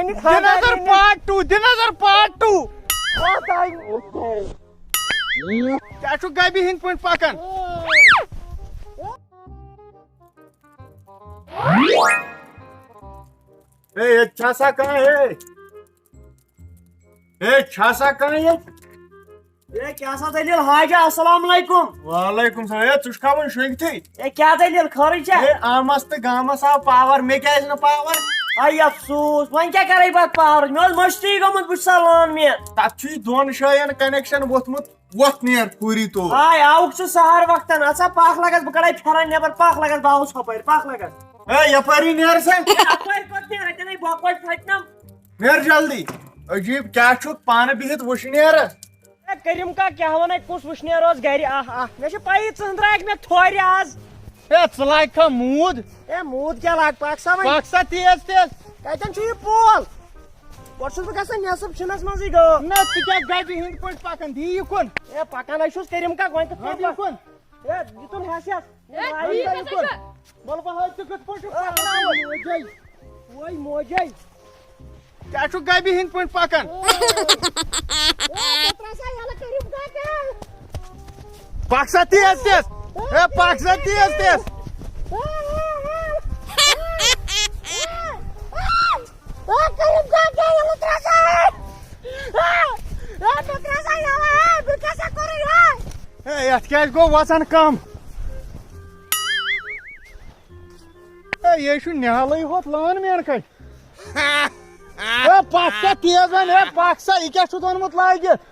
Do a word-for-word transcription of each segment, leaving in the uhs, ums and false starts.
دِ نظر part to, دِ نظر part to. کیٛاہ چھُ گبہِ ہٕنٛدۍ پٲٹھۍ پکان؟ ہے، ییٚتہِ چھا سا کانٛہہ؟ ہے، ہے، چھا سا کانٛہہ ییٚتہِ؟ ہے، کیٛاہ سا دٔلیٖل حاجہ؟ السلام علیکم۔ وعلیکم السلام۔ ہے، ژٕ چھُکھا وۄنۍ شۄنٛگتھٕے؟ ہے، کیٛاہ دٔلیٖل؟ خٲرٕے چھا؟ ہے، آمس تہٕ گامس آو پاور، مےٚ کیٛازِ نہٕ پاور؟ ہے، افسوس، وۄنۍ کیٛاہ کرے پتہٕ پاورٕچ؟ مےٚ اوس مٔشتٕے گوٚمُت، بہٕ چھُسا لٲن مین۔ تتھ چھُے دۄن جاین کنیکشن ووٚتھمُت، وۄتھ نیر پوٗری تو۔ آے، آوُکھ ژٕ سحر وقتن، اژا پکھ لگس، بہٕ کڑے پھیرن نٮ۪بر، پکھ لگس، بہٕ آوُس ہۄپٲرۍ، پکھ لگس۔ ہے، یپٲری نیر سا۔ اپٲرۍ کوٚت نیر؟ اتٮ۪ن ہے بۄکوَچ پھٹنم۔ نیر جلدی۔ عجیب، کیٛاہ چھُکھ پانہٕ بِہِتھ وٕچھنیر؟ ہے کریمکا، کیٛاہ ونے، کُس وٕچھنیر اوس گرِ؟ آہ، آہ، مےٚ چھِ پَیی ژٕ ہٕنٛدرایَکھ مےٚ تھورِ آز۔ ہے، ژٕ لاگکھا موٗد؟ ہے، موٗد کیٛاہ لاگ، پَکھ سا وۄنۍ۔ پَکھ سا تیز تیز۔ کَتٮ۪ن چھُ یہِ پول؟ گۄڈٕ چھُس بہٕ گژھان نٮ۪صٕف شِنَس منٛزٕے گٲو۔ نہ، ژٕ کیٛاہ گَجہِ ہِنٛدۍ پٲٹھۍ پَکان؟ دِ یِکُن۔ ہے، پَکان ہے چھُس کریمکا، وۄنۍ کِتھ پٲٹھۍ دِ پَکھ؟ یِکُن۔ ہے، یہِ تُل ہٮ۪س ہٮ۪س۔ ہے، وۄنۍ ٹھیٖک کَتہِ ہسا چھُ؟ وَلہٕ بہٕ ہاوٕ ژٕ کِتھ پٲٹھۍ چھُکھ پَکناوُن۔ وۄے موجے۔ وۄے موجے۔ کیٛاہ چھُ گبہِ ہِنٛدۍ پٲٹھۍ پکان؟ پکھ سا تیز تیز۔ ہے، پکھ سا تیز تیز۔ ہے، یتھ کیٛازِ گوٚو وزن کم؟ ہے، یے چھُ نہالٕے ہوت لٲن مین کھے۔ ہے، پکھ سا تیز وۄنۍ، ہے، پکھ سا، یہِ کیٛاہ چھُتھ اوٚنمُت لٲگِتھ؟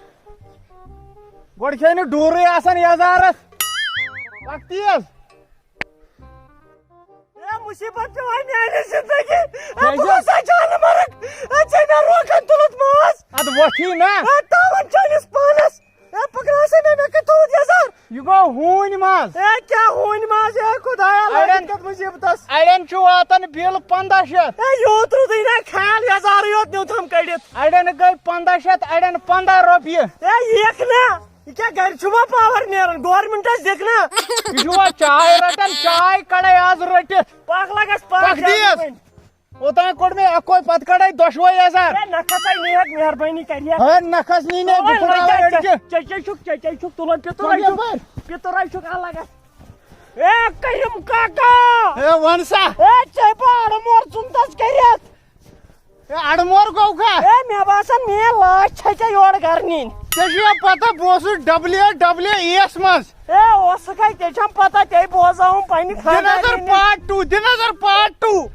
گۄڈٕ چھے نہٕ ڈوٗرٕے آسان یزارس۔ پکھ تیز۔ ہے، مُصیٖبت پیوٚو میانہِ زندگی۔ ہے، بہٕ کیٛازِ؟ گوٚوسا جانہٕ مرگ۔ ہے، ژےٚ مےٚ روکن تُلُتھ ماز۔ ادٕ وۄتھی نا۔ ہے، تاوان چٲنِس پانس۔ ہے، پکناو سا مےٚ، مےٚ کتہِ تھوٚوُتھ یزار؟ یہِ گوٚو ہوٗنۍ ماز۔ ہے، کیٛاہ ہوٗنۍ ماز؟ ہے، خدایا، اڑٮ۪ن، لٲگِتھ کتھ مُصیٖبتس؟ اڑٮ۪ن چھُ واتان بِل پنٛداہ شیٚتھ۔ ہے، یوٗت روٗدُے نا خیال، یزارٕے یوت نیوٗتھم کٔڑِتھ۔ اڑٮ۪ن گٔے پنٛداہ شیٚتھ، اڑٮ۪ن پنٛداہ رۄپیہِ۔ ہے، ییٖکھ نا، یہِ کیٛاہ گرِ چھُ وۄنۍ پاور نیران؟ گورمنٹس دِکھ نا۔ یہِ چھُ وۄنۍ چاے رٹان، چاے کڑے آز رٔٹِتھ۔ پکھ لگس، پکھ پکھ جلدی دیٖز۔ وۄنۍ۔ اوتام کوٚڑ مےٚ اکوے، پتہٕ کڑے دۄشوے یزار۔ ہے، نہ کھسا نیک، مہربٲنی کٔرِتھ۔ ہے، نہ کھس نی نے، بہٕ پھٕٹراوے أڑجہِ۔ چچے چھُکھ، چچے چھُکھ، تُلان پِتُر کۄنٛگ ہے چھُکھ، یپٲرۍ۔ پِتُر ہے چھُکھ الگ۔ ہے، کریٖم کاکا۔ ہے، وَن سا۔ ہے، ژےٚ بہٕ اَڑٕ مور ژُنتس کٔرِتھ۔ ہے، اَڑٕ مور گوٚو کھا؟ ہے، مےٚ باسان، میٲنۍ لاش چھے ژےٚ یورٕ گرٕ نِنۍ۔ ژےٚ چھُیا پتہ، بہٕ اوسُس ڈبلیو ڈبلیو ای یس منٛز۔ ہے، اوسُکھ ہے، ژےٚ چھَم پتہ، ژےٚ بوزاوُم پننہِ دِ نظر خانٛدارِنہِ۔ پارٹ ٹو، دِ نظر پارٹ ٹو۔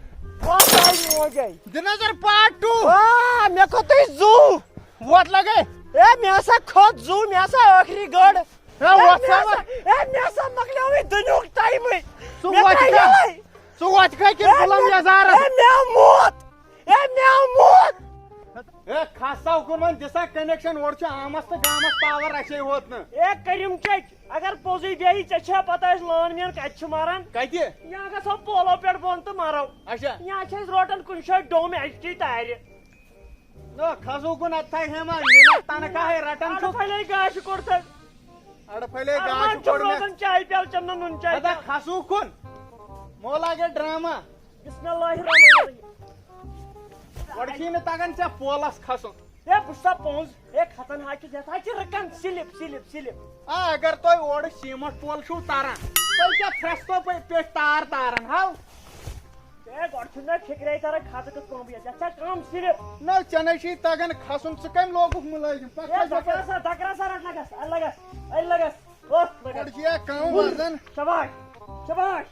وۄتھ آے موجے۔ دِ نظر پارٹ ٹو۔ آ، مےٚ کھوٚتُے زُو۔ وۄتھ لگے۔ ہے، مےٚ ہسا کھوٚت زُو، مےٚ ہسا ٲخری گٔڑ۔ ہے، ہے، وۄتھ مےٚ سا ہسا، وۄتھ۔ ہے، مےٚ ہسا مۄکلیووُے دُنیُک ٹایمٕے۔ ژٕ مےٚ وۄتھ ترٛایہِ کھا؟ یَلَے۔ ژٕ وۄتھ کھا کِنہٕ ہے، غلام مےٚ، یزارس؟ ہے، مےٚ آو موت۔ ہے، مےٚ آو موت۔ ہے، کھس سا اُکُن وۄنۍ، دِ سا کنیکشن، اورٕ چھُ آمس تہٕ گامس پاور، اَسے ہوت نہٕ۔ ہے، کریٖم چچ، اگر پوٚزُے بیٚہہِ، ژےٚ چھےٚ پتہ أسۍ لٲن مین کتہِ چھِ مران؟ کتہِ؟ یا گژھو پولو پٮ۪ٹھ بۄن تہٕ مرو۔ اچھا۔ یا چھِ أسۍ روٹان کُنہِ جایہِ ڈوم ایچ ٹی تارِ۔ نہ، کھس اُکُن، اتھ تھایہِ ہیما، مےٚ نہ تنخواہے رٹان اڑٕ چھُکھ۔ پھلے گاشہِ کوٚر تہٕ۔ اڑٕ پھلے اڑٕ گاشہِ وۄنۍ چھُ کوٚر مےٚ۔ روزان چایہِ پیالہٕ چٮ۪منہٕ نُن چاے ادا چٮ۪منہٕ۔ کھس اُکُن۔ مولا گے ڈرامہ۔ بسم اللہ الرحمن الرحیم۔ گۄڈٕ چھُے نہٕ تگان ژےٚ پولس کھسُن۔ ہے، بہٕ چھُسا پوٚز؟ ہے، کھسان حظ چھُس، یتھ حظ چھِ رٕکان سِلِپ، سِلِپ، سِلِپ۔ آ، اگر تۄہہِ اورٕ سیٖمنٹ پول چھُو تران، تۄہہِ کیٛاہ پھرٛستو پے-، پیٚٹھۍ تار تاران، ہاو؟ ہے، گۄڈٕ چھُنہٕ مےٚ فِکرے تران، کھسہٕ کِتھ پٲٹھۍ بہٕ یتھ۔ یتھ چھا کم سِلِپ؟ نہ، ژےٚ نے چھُے تگان کھسُن، ژٕ کمہِ لوگُکھ مُلٲزِم؟ پتہٕ ہے، کھسہِ دکرا یپٲرۍ۔ سا، دکرا سا، رٹ لگس، اَلہِ لگس، اَلہِ لگس، اوٚہ، لگس۔ گۄڈٕ چھُ یا کم وزن۔ شاباش، شاباش۔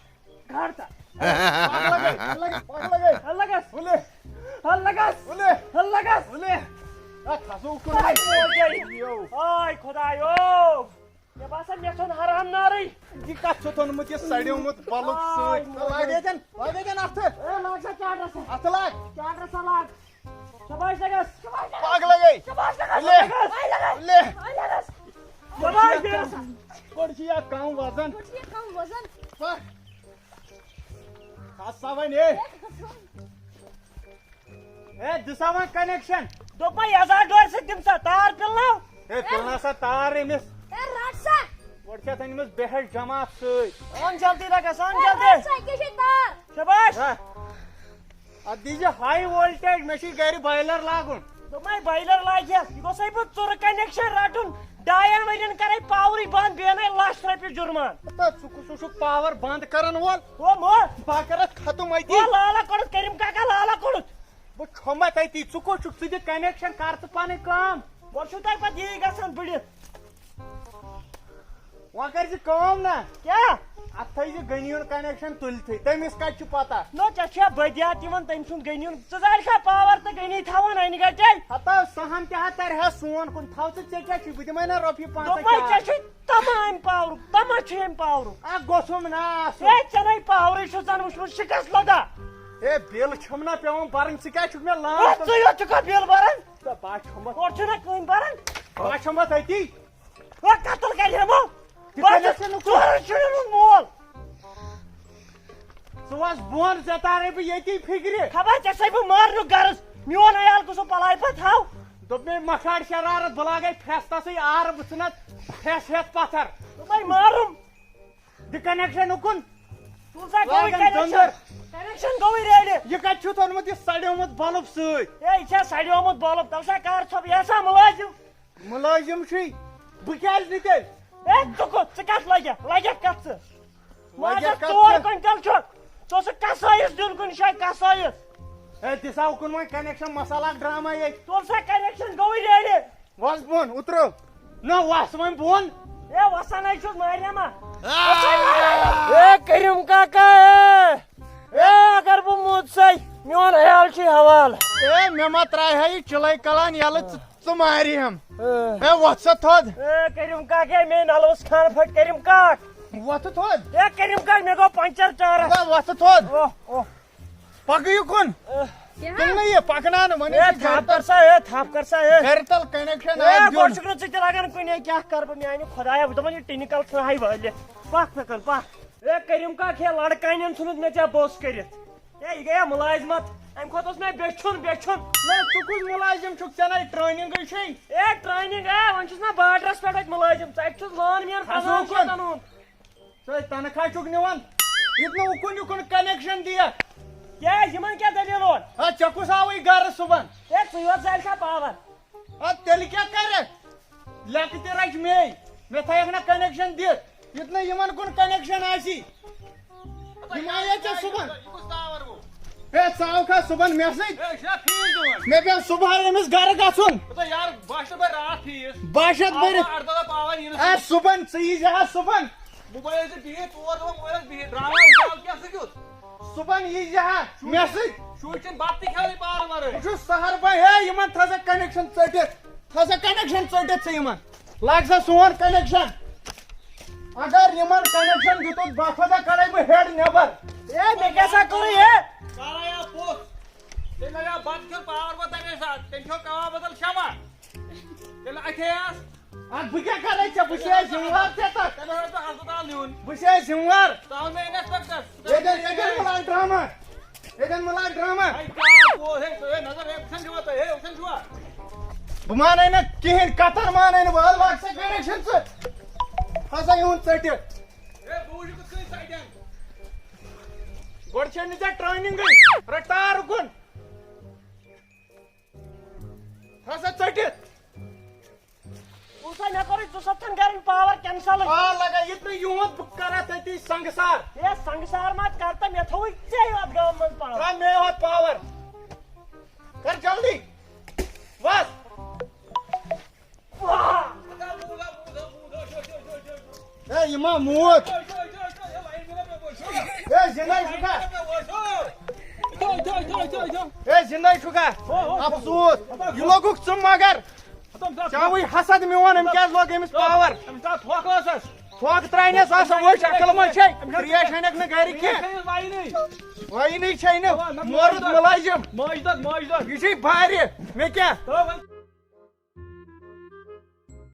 گاڑ تا۔ پکھ لگے، پکھ لگے، پکھ لگے۔ ہل لگس۔ ہُلہِ۔ ہل لگس۔ ہُلہِ۔ ہل لگس۔ ہُلہِ۔ اے، کھسو کُن۔ ہاے موجے۔ یو۔ ہاے خدایو۔ مےٚ باسان، مےٚ ژھُن حرام نارٕے۔ یہِ کتھ چھُتھ اوٚنمُت، یہِ سڑیومُت بلُک ہاے سۭتۍ؟ موجے۔ لاگ ییٚتٮ۪ن، لاگ ییٚتٮ۪ن اَتھٕ۔ اے، لاگ سا چاڈرس۔ اَتھٕ لاگ۔ چاڈرس لاگ۔ شاباش لگس۔ پکھ لگے۔ شاباش لگس۔ ہُلہِ۔ ہُلہِ۔ شاباش لگس۔ گۄڈٕ چھُ یتھ کم وزن۔ گۄڈٕ چھُ یتھ کم وزن۔ پکھ۔ کھس سا وۄنۍ، اے۔ اے، دِ سا وۄنۍ کنیکشن۔ دوٚپمَے یزار ڈورِ سۭتۍ دِم سا، تار پِلناو۔ اے، پِلناو سا تار أمِس۔ اے، رٹ سا۔ گۄڈٕ چھِ اَتھ أنۍمٕژ بے ہش جماعت سۭتۍ۔ اَن جلدی لگس، اَن اے، جلدی۔ رٹ سا، یہِ کیٛاہ چھے تار؟ شاباش۔ ہہ۔ اتھ دیٖزِ ہاے وولٹیج، مےٚ چھُے گرِ بویلر لاگُن۔ دوٚپمَے بویلر لاگہِ ہس، یہِ گوٚژھَے بہٕ ژُرٕ کنیکشن رٹُن۔ ڈاین ؤرین کرے پاورٕے بند، بیٚیہِ اَنَے لچھ رۄپیہِ جُرمان۔ ہتا، ژٕ کُس چھُکھ پاور بند کرن وول؟ او مو۔ بہٕ کرتھ ختم اتی۔ او لالا کوٚڑُتھ، کریٖم کاکا لالا کوٚڑُتھ۔ بہٕ چھۄمبہ تتی، ژٕ کوٚت چھُکھ؟ ژٕ دِ کنیکشن، کر ژٕ پنٕنۍ کٲم۔ گۄڈٕ چھُو تۄہہِ پتہٕ یی گژھان بٔڑِتھ۔ وۄنۍ کر زِ کٲم نا۔ کیٛاہ؟ اتھ تھٲیزِ غنی ہُنٛد کنیکشن تُلتھٕے، تٔمِس کتہِ چھُ پتہ؟ نو، ژےٚ چھےٚ بدیات یِوان تٔمۍ سُنٛد غنی ہُنٛد۔ ژٕ زالکھا پاور تہٕ غنی تھاوان انہِ گٹے؟ ہتا سہن تہِ ہا ترِ ہا سون کُن، تھاو ژٕ، ژےٚ کیٛاہ چھُے؟ بہٕ دِمے نا رۄپیہِ پانٛژھ ہتھ دوٚپمَے، چار۔ ژےٚ چھُے تما امہِ پاورُک، تما چھُے امہِ پاورُک۔ اکھ گوٚژھُم نا آسُن۔ ہے، ژےٚ نے پاورٕے چھُ زن وُچھمُت، شکست لگا۔ ہے، بِل چھَم نا پٮ۪وان برٕنۍ، ژٕ کیٛاہ چھُکھ مےٚ لام ہے، ژٕ یوت چھُکھا بِل بران؟ تہٕ بہٕ ہا چھۄمبہ۔ گۄڈٕ چھُنہ کٕہٕنۍ بران۔ بہٕ ہا چھۄمبہ تٔتی۔ ہے، قتل کرِ ہٮ۪مو۔ تہِ بہٕ ہا کَتہِ چھُس چھُنہٕ کُنہِ؟ ژورَن شُرٮ۪ن ہُنٛد مول۔ ژٕ وَس بۄن، ژےٚ تارے بہٕ ییٚتی فِکرِ۔ خبر ژےٚ چھَے بہٕ مارنُک غرض۔ میون عیال کُس پلاے پتہٕ تھاو۔ دوٚپ مےٚ مۄکھاڑ شرارت، بہٕ لاگے پھرٛٮ۪س تَسٕے آرٕ، بہٕ ژھٕنَتھ پھرٛٮ۪س ہٮ۪تھ پتھر۔ دوٚپمَے مارُم۔ دِ کنیکشن اُکُن۔ تُل سا گوٚوٕے لاگن کنیکشن۔ دٔنٛدٕر۔ کنیکشن گوٚوٕے ریڈِ۔ یہِ کتہِ چھُتھ اوٚنمُت یہِ سڑیومُت بلب سۭتۍ؟ ہے، یہِ چھا سڑیومُت بلب؟ دَپ سا کر ژھۄپ، یہِ ہسا مُلٲزِم۔ مُلٲزِم چھُے۔ بہٕ کیازِ نہٕ تیٚلہِ؟ ہے، ژٕ کوٚت؟ ژٕ کتھ لگکھ؟ لگکھ کتھ ژٕ؟ لگکھ ماجہِ کتھ ژور ژٕ؟ کوینٹل چھُ۔ ژٕ اوسُکھ کسٲیِس دیُن کُنہِ جایہِ، کسٲیِس۔ ہے، دِ سا اُکُن وۄنۍ کنیکشن، مسالہ اکھ ڈرامہ ییٚتہِ۔ تُل سا کنیکشن گوٚوٕے ریڈِ۔ وَس بۄن، اُترو۔ نہ، وَس وۄنۍ بۄن۔ ہے، وَسان ہے چھُس ماریما۔ آ! اے کریم کاکا، اے۔ اے، اگر بہٕ موٗدسَے، میون عیال چھُے حوال۔ اے، مےٚ ما ترٛایہِ ہا یہِ چِلَے کلان یَلہٕ، ژٕ، ژٕ مارِ ہَم۔ اے۔ اے، وۄتھ سا تھوٚد۔ اے، کریم کاکا، مے نلوس خان پھٹ کریم کاک۔ وۄتھ تھوٚد۔ اے، کریم کاک، مےٚ گوٚو پنچر ٹٲرَس۔ اے، وۄتھ تھوٚد۔ اوہ، اوہ۔ پکہٕ یہِ کُن۔ کیٛاہ؟ تُل نہٕ یہِ، پکناونہٕ، وۄنۍ اے، چھُ تھپھ گرِ کر سا، اے، تھپھ کر سا، اے۔ گرِ تل کنیکشن اے، آسہِ دیُن۔ گۄڈٕ چھُکھ نہٕ ژٕ تہِ لگان کُنے، کیٛاہ کرٕ بہٕ؟ میانہِ خۄدایا، بہٕ دپان، یہِ ٹِنہِ کل ژھٕنہٕ ہاے وٲلِتھ۔ پکھ مےٚ کُن، پکھ۔ اے، کریم کاک، ہے، لڑکانٮ۪ن ژھُنُتھ مےٚ ژےٚ بوٚس کٔرِتھ۔ اے، یہِ گٔیا مُلازمت۔ امہِ کھۄتہٕ اوس مےٚ بیچھُن، بیچھُن۔ نہ، ژٕ کُس مُلازِم چھُکھ؟ ژےٚ نَے ٹریننگٕے چھے۔ اے، ٹریننگ، اے، وۄنۍ چھُس نہ بارڈرس پٮ۪ٹھ اَتہِ مُلازِم، ژٕ اَتہِ چھُس لون مین کھسو پنٛژاہ شیٚتھ کُن۔ اَنُن۔ ژٕ ہے تنخواہ چھُکھ نِوان، ییٚتہِ نہٕ اُکُن یُکُن کنیکشن دِیَکھ۔ کیٛازِ؟ یِمن کیٛاہ دٔلیٖل اوس؟ ہا، ژےٚ کُس آوٕے گرٕ صُبحن؟ ہے، ژٕے یوت زالہِ کھا پاور۔ ہا، تیٚلہِ کیٛاہ کرکھ؟ لٮ۪کہٕ تہِ رچہِ مے، مےٚ تھایکھ نہ کنیکشن دِتھ، ییٚتہِ نہٕ یِمن کُن کنیکشن آسی۔ یِم آیے ژےٚ صُبحن۔ یہِ کُس پاور گوٚو؟ ہے، ژٕ آوکھا صُبحن مےٚ سۭتۍ؟ ہے، یہِ چھُنہ فیٖس دِوان۔ مےٚ پیوٚو صُبحٲے أمِس گرٕ گژھُن۔ ہتا یار، بہٕ ہا چھُس بہٕ راتھ فیٖس۔ بہٕ ہا چھُس بٔرِتھ۔ اردہ دۄہ پاور یِنہٕ اے، سۭتۍ۔ صُبحن، ژٕ یی زِ ہا صُبحن۔ موبایل ٲسۍ بِہِتھ، تور گوٚو موبایلس بِہِتھ، ڈرامہ وٕچھان کیٛاہ سُہ کیُتھ؟ صُبحن یی زِ ہا مےٚ سۭتۍ۔ شُرۍ چھِنہٕ بتہٕ تہِ کھٮ۪وانٕے پاورٕ ورٲے۔ بہٕ چھُس سہر بھاے، ہے، یِمن تھٲو سا کنیکشن ژٔٹِتھ، تھٲو سا کنیکشن ژٔٹِتھ ژٕ یِمن۔ لاگ سا سون کنیکشن۔ اگر یِمن کنیکشن دیُتُکھ، بخۄدا کڑے بہٕ ہیڈ نٮ۪بر۔ اے، مےٚ کیٛاہ سا کوٚرُے، ہے؟ کارا یا پوٚژھ۔ تٔمۍ لگاو بتہٕ کھیوٚن پاور گوٚو تَمے ساتہٕ۔ تٔمۍ کھیوٚو کباب بدل شمع۔ تیٚلہِ اَتھے آس۔ اَدٕ بہٕ کیٛاہ کَرے ژےٚ؟ بہٕ چھُسے ذِمہٕ وار ژےٚ تَتھ۔ تیٚلہِ ہسا چھُ ہسپتال نیُن۔ بہٕ چھُسے ذِمہٕ وار۔ ژٕ ہاو مےٚ انسپیکٹر۔ ییٚتٮ۪ن، ییٚتٮ۪ن مِلان ڈرامہ۔ ییٚتٮ۪ن مِلان ڈرامہ۔ ہے، کیٛاہ گوٚو؟ ہے، ہے، نظر، ہے، وٕچھان چھِوا تُہۍ؟ ہے، وٕچھان چھِوا؟ بہٕ مانَے نہٕ کِہیٖنۍ، کَتَر مانَے نہٕ۔ وَلہٕ لاگ سا کنیکشن ژٕ۔ ہسا یِہُنٛد ژٔٹِتھ۔ ہے، بہٕ وٕچھِ کِتھ کٔنۍ ژَٹن۔ گۄڈٕ چھے نہٕ ژےٚ ٹرٛینِنٛگٕے۔ رَٹار کُن۔ ہسا ژٔٹِتھ۔ وٕچھ سا، مےٚ کوٚرُے ژُسَتتھَن گَرَن پاور کینسل۔ آ، لگا یہِ تہٕ یُہُنٛد، بہٕ کرا تٔتی سنگسار۔ ہے، سنگسار ما کر تہٕ مےٚ تھوٚوُے ژےٚ یوت گامہٕ منٛز پاور۔ آ، مےٚ یوت پاور۔ کر جلدی۔ بس۔ واہ۔ ہے، یہِ ما موٗد۔ ہے، زِندَے چھُکھا؟ ہے، زِندَے چھُکھا؟ افسوس۔ یہِ لوٚگُکھ ژٕ مگر۔ ژےٚ وٕے حسد میون، أمۍ کیٛازِ لوگ أمِس پاور؟ أمِس آو تھۄکھ ٲسَس۔ تھۄکھ ترٛاینَس، اَصٕل وٕچھ، عقل منٛز چھے۔ ترٛیش اَنَکھ نہٕ گَرِ کینٛہہ۔ وۄنۍ نہٕ چھے نہٕ۔ مورُت مُلٲزِم۔ مٲجدَت، مٲجدَت۔ یہِ چھُے بارِ۔ مےٚ کیٛاہ؟